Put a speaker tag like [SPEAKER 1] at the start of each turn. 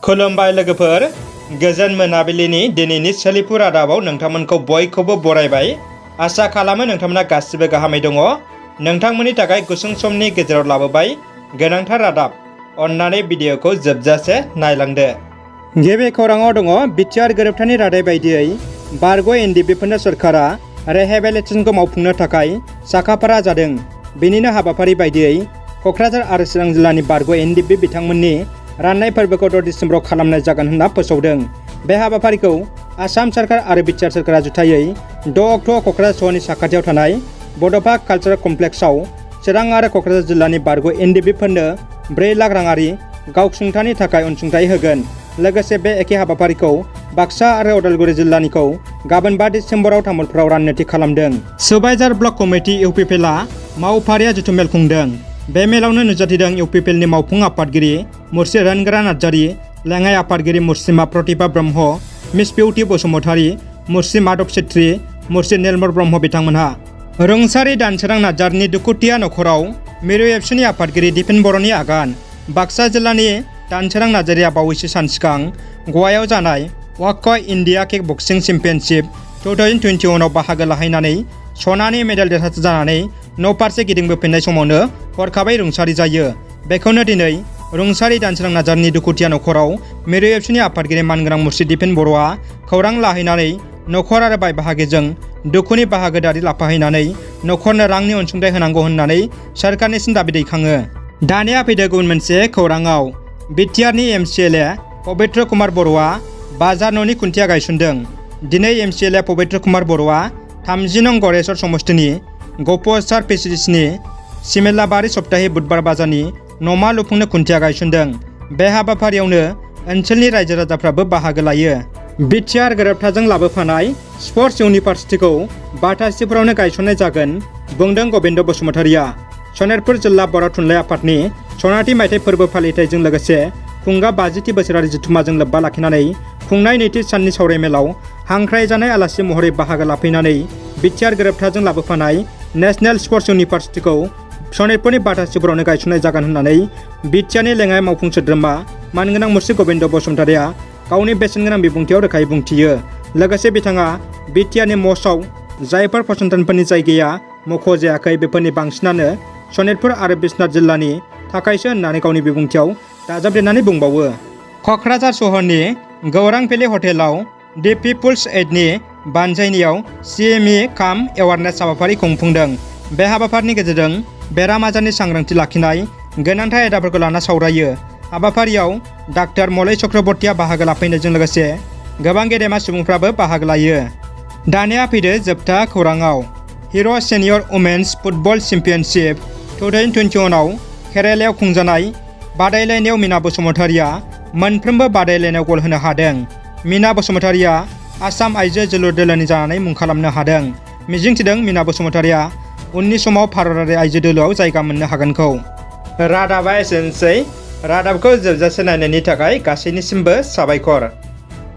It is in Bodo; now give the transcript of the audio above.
[SPEAKER 1] खुलुमबाय लोगोफोर, गोजोन मोनाबिलिनि दिनैनि सोलिफु रादाबाव नोंथांमोनखौ बयखौबो बरायबाय। आसा खालामो नोंथांमोना गासिबो गाहामै दङ। नोंथांमोननि थाखाय गुसुं समनि गेजेराव लाबोबाय गोनांथार रादाब। अन्नानै भिडिअखौ जोबजासे नायलांदो। गिबि खौराङाव दङ बिटिआर गोरोबथानि रादाय बायदियै बारग' एनडिएफबिफोरनो सरकारा रिहेबिलिटेसनखौ मावफुंनो थाखाय साखाफारा जादों। बेनिनो हाबाफारि बायदियै क'क्राझार आरो चिरां जिल्लानि बारग' एनडिएफबि बिथांमोननि राननाय फोरबोखौ 6 डिसेम्बराव खालामनाय जागोन होनना फोसावदों। बे हाबाफारिखौ आसाम सरकार आरो बिटिआर सरकारा जुथायै 6 अक्ट'आव क'क्राझार सहरनि साखाथियाव थानाय बड'फा कालचारेल कमप्लेक्सआव चिरां आरो क'क्राझार जिल्लानि बारग' एनडिएफबिफोरनो 4 लाख राङारि गावसुंथानि थाखाय अनसुंथाइ होगोन। लोगोसे बे एखे हाबाफारिखौ बाक्सा आरो उदालगुरि जिल्लानिखौ गाबोन 5 डिसेम्बराव तामुलपुराव राननो थि खालामदों। सुबाइजार ब्लक कमिटि इउपिपिएलआ मावफारिया जथुम मेल खुंदों। बे मेलावनो नुजाथिदों इउपिपिएलनि मावफुं आफादगिरि मुर्सि रोनगोरा नार्जारि, लेङाइ आफादगिरि मुर्सिमा प्रतिभा ब्रह्म, मिस बिउटि बसुमतारी, मुर्सि माधब छेत्री, मुर्सि नीलमर ब्रह्म बिथांमोनहा। रुंसारि दानसोरां नार्जारिनि दुखुथिया नखराव मिरु एबसुनि आफादगिरि दिपेन बर'नि आगान। बाक्सा जिल्लानि दानसोरां नार्जारिया बावैसो सान सिगां गवायाव जानाय वाक इन्डिया किक बक्सिं चेम्पियनशिप 2021आव बाहागो लाहैनानै सनानि मेडेल देरहासार जानानै न'फारसे गिदिंबोफिननाय समावनो हरखाबै रुंसारि जायो। बेखौनो दिनै रुंसारि दानसोरां नार्जारिनि दुखुथिया नखराव मिरु एबसुनि आफादगिरि मानगोनां मुर्सि दिपेन बर'आ खौरां लाहैनानै नखर आरो बाय बाहागिजों दुखुनि बाहागोदारि लाफाहैनानै नखरनो रांनि अनसुंथाइ होनांगौ होननानै सोरखारनिसिम दाबि दैखाङो। दानिया फैदो गुबुन मोनसे खौराङाव। बिटिआरनि एमसिएलए पबित्र कुमार बर'आ बाजार न'नि खुन्थिया गायसनदों। दिनै एमसिएलए पबित्र कुमार बर'आ 30 नं गरेस्वर समष्टिनि गपसार पिसिडिसिनि सिमेलाबारि सप्ताहि बुधबार बाजारनि न'मा लुफुंनो खुन्थिया गायसनदों। बे हाबाफारियावनो ओनसोलनि रायजो राजाफ्राबो बाहागो लायो। बिटिआर गोरोबथाजों लाबोफानाय स्पर्ट्स इउनिभार्सिटिखौ बाथासिफोरावनो गायसननाय जागोन, बुंदों गबिन्द बसुमतारीया। सनितपुर जिल्ला बर' थुनलाइ आफादनि सनाथि मायथाइ फोरबो फालिथायजों लोगोसे खुंगा 50थि बोसोरारि जथुम्माजों लोब्बा लाखिनानै खुंनाय नैथि साननि सावरायमेलाव हांख्रायजानाय आलासि महरै बाहागो लाफैनानै बिटिआर गोरोबथाजों लाबोफानाय नेशनेल स्पर्ट्स इउनिभार्सिटिखौ सनितपुरनि बाथासिफोरावनो गायसननाय जागोन होननानै बिटिआरनि लेङाइ मावफुं सोद्रोमा मानगोनां मुर्सि गबिन्द बसुमतारीया गावनि बेसेनगोनां बिबुंथियाव रोखायै बुंथियो। लोगोसे बिथाङा बिटिआरनि मसआव जायफोर फसंथानफोरनि जायगाया मख'जायाखै बेफोरनि बांसिनानो सनितपुर आरो बिश्वनाथ जिल्लानि थाखायसो होननानै गावनि बिबुंथियाव दाजाबदेरनानै बुंबावो। क'क्राझार सहरनि गौरां भेलि हटेलाव दि पिपुल्स एइडनि बानजायनायाव CME काम एवारनेस हाबाफारि खुंफुंदों। बे हाबाफारिनि गेजेरजों बेराम आजारनि सांग्रांथि लाखिनाय गोनांथार आयदाफोरखौ लाना सावरायो। हाबाफारियाव डाक्टर मलय चक्रबर्तीया बाहागो लाफैनायजों लोगोसे गोबां गेदेमा सुबुंफ्राबो बाहागो लायो। दानिया फैदो जोबथा खौराङाव। हिर' सेनियर वुमेन्स फुटबल चेम्पियनशिप 2021आव केरालायाव खुंजानाय बादायलायनायाव मीना बसुमतारीया मोनफ्रोमबो बादायलायनायाव गल होनो हादों। मीना बसुमतारीया आसाम आइजो जोलुर दोलोनि जानानै मुं खालामनो हादों। मिजिंथिदों मीना बसुमतारीया उननि समाव भारतारि आइजो दोलोआव जायगा मोननो हागोनखौ। रादाबा एसेनोसै। रादाबखौ जोबजासे नायनायनि थाखाय गासैनिसिमबो साबायखर।